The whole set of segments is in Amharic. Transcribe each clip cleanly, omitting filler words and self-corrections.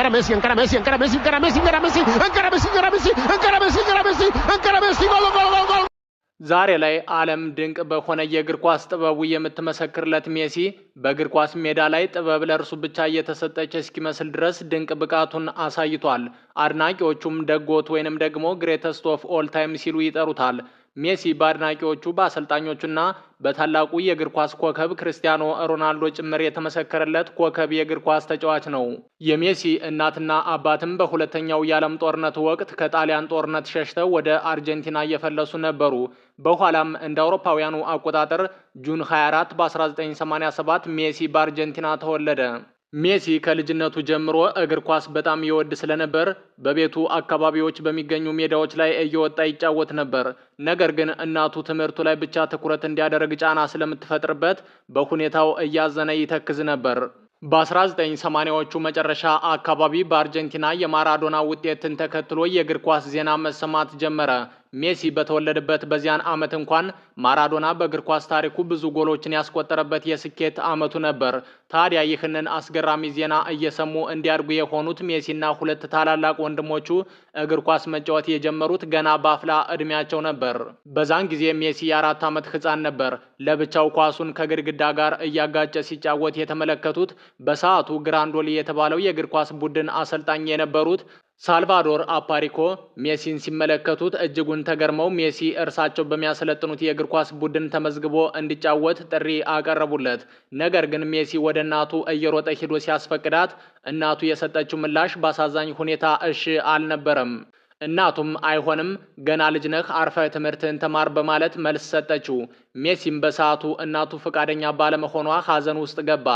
Encara Messi, encara Messi, encara Messi, encara Messi, encara Messi, encara Messi, encara Messi, encara Messi, encara Messi, encara Messi, gol, gol, gol, gol. ዛሬ ላይ ዓለም ድንቅ በሆነ የእግር ኳስ ጥበቡ የምትመሰክርለት ሜሲ በእግር ኳስ ሜዳ ላይ ጥበብ ለእርሱ ብቻ እየተሰጠች እስኪመስል ድረስ ድንቅ ብቃቱን አሳይቷል። አድናቂዎቹም the GOAT ወይንም ደግሞ greatest of all time ሲሉ ይጠሩታል። ሜሲ በአድናቂዎቹ፣ በአሰልጣኞቹና በታላቁ የእግር ኳስ ኮከብ ክርስቲያኖ ሮናልዶ ጭምር የተመሰከረለት ኮከብ የእግር ኳስ ተጫዋች ነው። የሜሲ እናትና አባትም በሁለተኛው የዓለም ጦርነት ወቅት ከጣሊያን ጦርነት ሸሽተው ወደ አርጀንቲና እየፈለሱ ነበሩ። በኋላም እንደ አውሮፓውያኑ አቆጣጠር June 24 በ1987 ሜሲ በአርጀንቲና ተወለደ። ሜሲ ከልጅነቱ ጀምሮ እግር ኳስ በጣም ይወድ ስለነበር በቤቱ አካባቢዎች በሚገኙ ሜዳዎች ላይ እየወጣ ይጫወት ነበር። ነገር ግን እናቱ ትምህርቱ ላይ ብቻ ትኩረት እንዲያደርግ ጫና ስለምትፈጥርበት በሁኔታው እያዘነ ይተክዝ ነበር። በ1980ዎቹ መጨረሻ አካባቢ በአርጀንቲና የማራዶና ውጤትን ተከትሎ የእግር ኳስ ዜና መሰማት ጀመረ። ሜሲ በተወለደበት በዚያን ዓመት እንኳን ማራዶና በእግር ኳስ ታሪኩ ብዙ ጎሎችን ያስቆጠረበት የስኬት ዓመቱ ነበር። ታዲያ ይህንን አስገራሚ ዜና እየሰሙ እንዲያድጉ የሆኑት ሜሲና ሁለት ታላላቅ ወንድሞቹ እግር ኳስ መጫወት የጀመሩት ገና በአፍላ ዕድሜያቸው ነበር። በዛን ጊዜ ሜሲ የ4 ዓመት ሕፃን ነበር። ለብቻው ኳሱን ከግድግዳ ጋር እያጋጨ ሲጫወት የተመለከቱት በሰዓቱ ግራንዶሊ የተባለው የእግር ኳስ ቡድን አሰልጣኝ የነበሩት ሳልቫዶር አፓሪኮ ሜሲን ሲመለከቱት እጅጉን ተገርመው ሜሲ እርሳቸው በሚያሰለጥኑት የእግር ኳስ ቡድን ተመዝግቦ እንዲጫወት ጥሪ አቀረቡለት። ነገር ግን ሜሲ ወደ እናቱ እየሮጠ ሂዶ ሲያስፈቅዳት እናቱ የሰጠችው ምላሽ በአሳዛኝ ሁኔታ እሺ አልነበረም። እናቱም አይሆንም፣ ገና ልጅ ነህ፣ አርፈህ ትምህርትህን ተማር በማለት መልስ ሰጠችው። ሜሲም በሰዓቱ እናቱ ፈቃደኛ ባለመሆኗ ሀዘን ውስጥ ገባ።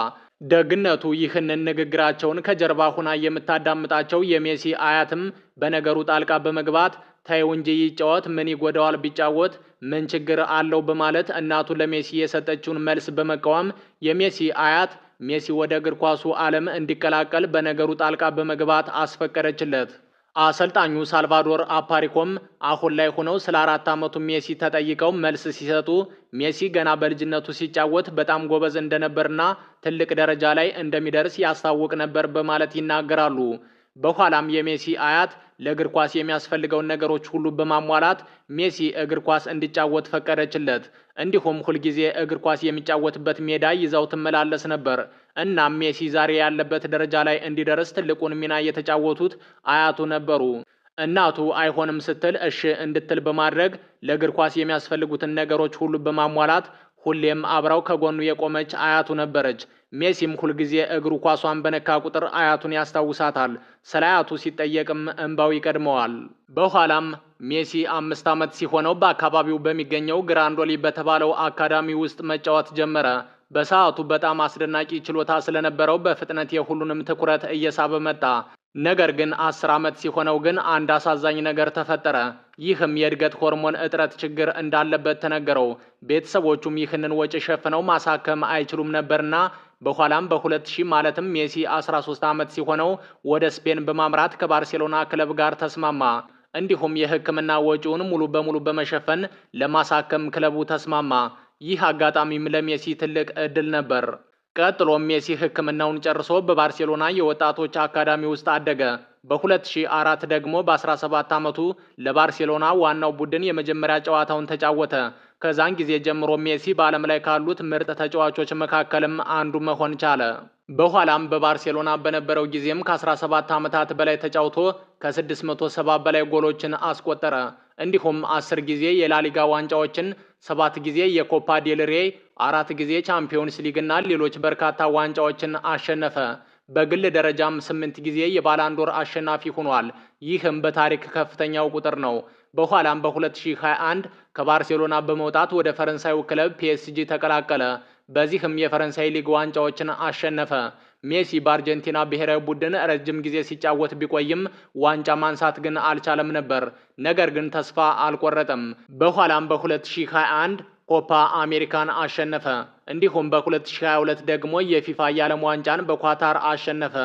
ደግነቱ ይህንን ንግግራቸውን ከጀርባ ሁና የምታዳምጣቸው የሜሲ አያትም በነገሩ ጣልቃ በመግባት ተይው እንጂ ይጫወት፣ ምን ይጎዳዋል ቢጫወት፣ ምን ችግር አለው በማለት እናቱ ለሜሲ የሰጠችውን መልስ በመቃወም የሜሲ አያት ሜሲ ወደ እግር ኳሱ ዓለም እንዲቀላቀል በነገሩ ጣልቃ በመግባት አስፈቀደችለት። አሰልጣኙ ሳልቫዶር አፓሪኮም አሁን ላይ ሆነው ስለ 4 ዓመቱ ሜሲ ተጠይቀው መልስ ሲሰጡ ሜሲ ገና በልጅነቱ ሲጫወት በጣም ጎበዝ እንደነበርና ትልቅ ደረጃ ላይ እንደሚደርስ ያስታውቅ ነበር በማለት ይናገራሉ። በኋላም የሜሲ አያት ለእግር ኳስ የሚያስፈልገውን ነገሮች ሁሉ በማሟላት ሜሲ እግር ኳስ እንዲጫወት ፈቀደችለት። እንዲሁም ሁልጊዜ እግር ኳስ የሚጫወትበት ሜዳ ይዛው ትመላለስ ነበር። እናም ሜሲ ዛሬ ያለበት ደረጃ ላይ እንዲደርስ ትልቁን ሚና የተጫወቱት አያቱ ነበሩ። እናቱ አይሆንም ስትል እሺ እንድትል በማድረግ ለእግር ኳስ የሚያስፈልጉትን ነገሮች ሁሉ በማሟላት ሁሌም አብራው ከጎኑ የቆመች አያቱ ነበረች። ሜሲም ሁልጊዜ እግሩ ኳሷን በነካ ቁጥር አያቱን ያስታውሳታል። ስለ አያቱ ሲጠየቅም እንባው ይቀድመዋል። በኋላም ሜሲ 5 ዓመት ሲሆነው በአካባቢው በሚገኘው ግራንዶሊ በተባለው አካዳሚ ውስጥ መጫወት ጀመረ። በሰዓቱ በጣም አስደናቂ ችሎታ ስለነበረው በፍጥነት የሁሉንም ትኩረት እየሳበ መጣ። ነገር ግን 10 ዓመት ሲሆነው ግን አንድ አሳዛኝ ነገር ተፈጠረ። ይህም የእድገት ሆርሞን እጥረት ችግር እንዳለበት ተነገረው። ቤተሰቦቹም ይህንን ወጪ ሸፍነው ማሳከም አይችሉም ነበርና በኋላም በ2000 ማለትም ሜሲ 13 ዓመት ሲሆነው ወደ ስፔን በማምራት ከባርሴሎና ክለብ ጋር ተስማማ። እንዲሁም የሕክምና ወጪውን ሙሉ በሙሉ በመሸፈን ለማሳከም ክለቡ ተስማማ። ይህ አጋጣሚም ለሜሲ ትልቅ እድል ነበር። ቀጥሎም ሜሲ ሕክምናውን ጨርሶ በባርሴሎና የወጣቶች አካዳሚ ውስጥ አደገ። በ2004 ደግሞ በ17 ዓመቱ ለባርሴሎና ዋናው ቡድን የመጀመሪያ ጨዋታውን ተጫወተ። ከዛን ጊዜ ጀምሮ ሜሲ በዓለም ላይ ካሉት ምርጥ ተጫዋቾች መካከልም አንዱ መሆን ቻለ። በኋላም በባርሴሎና በነበረው ጊዜም ከ17 ዓመታት በላይ ተጫውቶ ከ670 በላይ ጎሎችን አስቆጠረ። እንዲሁም 10 ጊዜ የላሊጋ ዋንጫዎችን፣ 7 ጊዜ የኮፓ ዴልሬ፣ 4 ጊዜ ቻምፒዮንስ ሊግና ሌሎች በርካታ ዋንጫዎችን አሸነፈ። በግል ደረጃም 8 ጊዜ የባላንዶር አሸናፊ ሆኗል። ይህም በታሪክ ከፍተኛው ቁጥር ነው። በኋላም በ2021 ከባርሴሎና በመውጣት ወደ ፈረንሳዩ ክለብ ፒኤስጂ ተቀላቀለ። በዚህም የፈረንሳይ ሊግ ዋንጫዎችን አሸነፈ። ሜሲ በአርጀንቲና ብሔራዊ ቡድን ረጅም ጊዜ ሲጫወት ቢቆይም ዋንጫ ማንሳት ግን አልቻለም ነበር። ነገር ግን ተስፋ አልቆረጠም። በኋላም በ2021 ኮፓ አሜሪካን አሸነፈ። እንዲሁም በ2022 ደግሞ የፊፋ የዓለም ዋንጫን በኳታር አሸነፈ።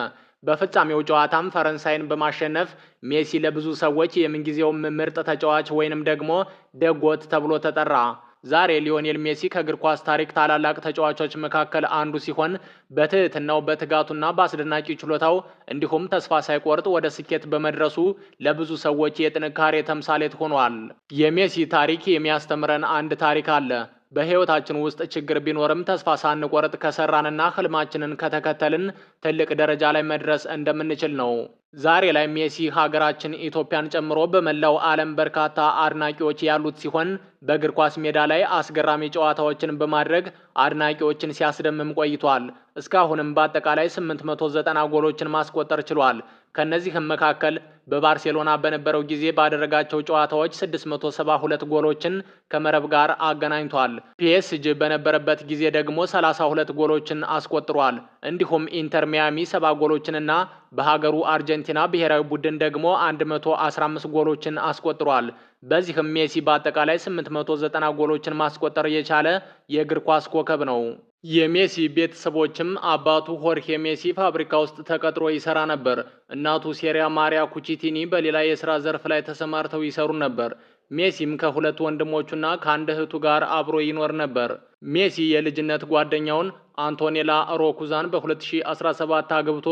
በፍጻሜው ጨዋታም ፈረንሳይን በማሸነፍ ሜሲ ለብዙ ሰዎች የምንጊዜውም ምርጥ ተጫዋች ወይንም ደግሞ the GOAT ተብሎ ተጠራ። ዛሬ ሊዮኔል ሜሲ ከእግር ኳስ ታሪክ ታላላቅ ተጫዋቾች መካከል አንዱ ሲሆን በትህትናው፣ በትጋቱና በአስደናቂ ችሎታው እንዲሁም ተስፋ ሳይቆርጥ ወደ ስኬት በመድረሱ ለብዙ ሰዎች የጥንካሬ ተምሳሌት ሆኗል። የሜሲ ታሪክ የሚያስተምረን አንድ ታሪክ አለ። በሕይወታችን ውስጥ ችግር ቢኖርም ተስፋ ሳንቆርጥ ከሰራንና ህልማችንን ከተከተልን ትልቅ ደረጃ ላይ መድረስ እንደምንችል ነው። ዛሬ ላይ ሜሲ ሀገራችን ኢትዮጵያን ጨምሮ በመላው ዓለም በርካታ አድናቂዎች ያሉት ሲሆን በእግር ኳስ ሜዳ ላይ አስገራሚ ጨዋታዎችን በማድረግ አድናቂዎችን ሲያስደምም ቆይቷል። እስካሁንም በአጠቃላይ 890 ጎሎችን ማስቆጠር ችሏል። ከነዚህም መካከል በባርሴሎና በነበረው ጊዜ ባደረጋቸው ጨዋታዎች 672 ጎሎችን ከመረብ ጋር አገናኝቷል። ፒኤስጂ በነበረበት ጊዜ ደግሞ 32 ጎሎችን አስቆጥሯል። እንዲሁም ኢንተር ሚያሚ 70 ጎሎችንና በሀገሩ አርጀንቲና ብሔራዊ ቡድን ደግሞ 115 ጎሎችን አስቆጥሯል። በዚህም ሜሲ በአጠቃላይ 890 ጎሎችን ማስቆጠር የቻለ የእግር ኳስ ኮከብ ነው። የሜሲ ቤተሰቦችም አባቱ ሆርሄ ሜሲ ፋብሪካ ውስጥ ተቀጥሮ ይሰራ ነበር። እናቱ ሴሪያ ማሪያ ኩቺቲኒ በሌላ የስራ ዘርፍ ላይ ተሰማርተው ይሰሩ ነበር። ሜሲም ከሁለት ወንድሞቹና ከአንድ እህቱ ጋር አብሮ ይኖር ነበር። ሜሲ የልጅነት ጓደኛውን አንቶኔላ ሮኩዛን በ2017 አግብቶ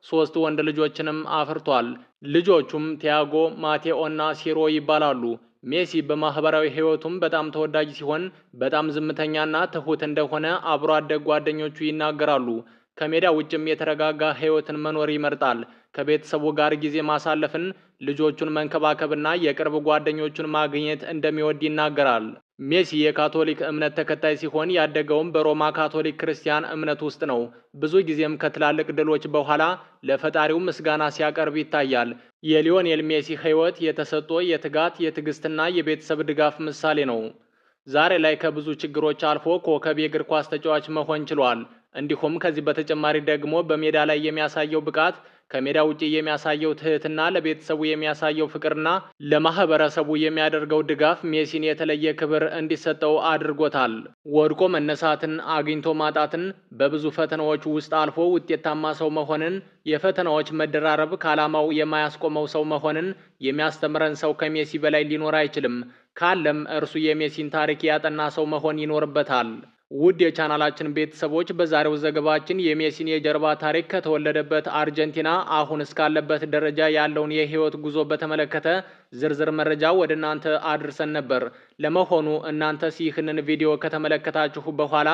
3 ወንድ ልጆችንም አፍርቷል። ልጆቹም ቲያጎ፣ ማቴኦና ሲሮ ይባላሉ። ሜሲ በማህበራዊ ህይወቱም በጣም ተወዳጅ ሲሆን በጣም ዝምተኛና ትሁት እንደሆነ አብሮ አደግ ጓደኞቹ ይናገራሉ። ከሜዳ ውጭም የተረጋጋ ህይወትን መኖር ይመርጣል። ከቤተሰቡ ጋር ጊዜ ማሳለፍን፣ ልጆቹን መንከባከብና የቅርብ ጓደኞቹን ማግኘት እንደሚወድ ይናገራል። ሜሲ የካቶሊክ እምነት ተከታይ ሲሆን ያደገውም በሮማ ካቶሊክ ክርስቲያን እምነት ውስጥ ነው። ብዙ ጊዜም ከትላልቅ ድሎች በኋላ ለፈጣሪው ምስጋና ሲያቀርብ ይታያል። የሊዮኔል ሜሲ ህይወት የተሰጥኦ፣ የትጋት፣ የትዕግስትና የቤተሰብ ድጋፍ ምሳሌ ነው። ዛሬ ላይ ከብዙ ችግሮች አልፎ ኮከብ የእግር ኳስ ተጫዋች መሆን ችሏል። እንዲሁም ከዚህ በተጨማሪ ደግሞ በሜዳ ላይ የሚያሳየው ብቃት፣ ከሜዳ ውጪ የሚያሳየው ትህትና፣ ለቤተሰቡ የሚያሳየው ፍቅርና ለማህበረሰቡ የሚያደርገው ድጋፍ ሜሲን የተለየ ክብር እንዲሰጠው አድርጎታል። ወድቆ መነሳትን፣ አግኝቶ ማጣትን፣ በብዙ ፈተናዎች ውስጥ አልፎ ውጤታማ ሰው መሆንን፣ የፈተናዎች መደራረብ ከዓላማው የማያስቆመው ሰው መሆንን የሚያስተምረን ሰው ከሜሲ በላይ ሊኖር አይችልም። ካለም እርሱ የሜሲን ታሪክ ያጠና ሰው መሆን ይኖርበታል። ውድ የቻናላችን ቤተሰቦች፣ በዛሬው ዘገባችን የሜሲን የጀርባ ታሪክ ከተወለደበት አርጀንቲና አሁን እስካለበት ደረጃ ያለውን የህይወት ጉዞ በተመለከተ ዝርዝር መረጃ ወደ እናንተ አድርሰን ነበር። ለመሆኑ እናንተስ ይህንን ቪዲዮ ከተመለከታችሁ በኋላ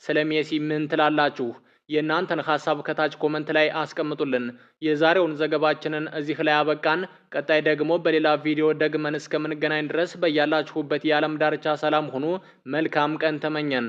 ስለ ሜሲ ምን ትላላችሁ? የእናንተን ሀሳብ ከታች comment ላይ አስቀምጡልን። የዛሬውን ዘገባችንን እዚህ ላይ አበቃን። ቀጣይ ደግሞ በሌላ ቪዲዮ ደግመን እስከምንገናኝ ድረስ በያላችሁበት የዓለም ዳርቻ ሰላም ሁኑ። መልካም ቀን ተመኘን።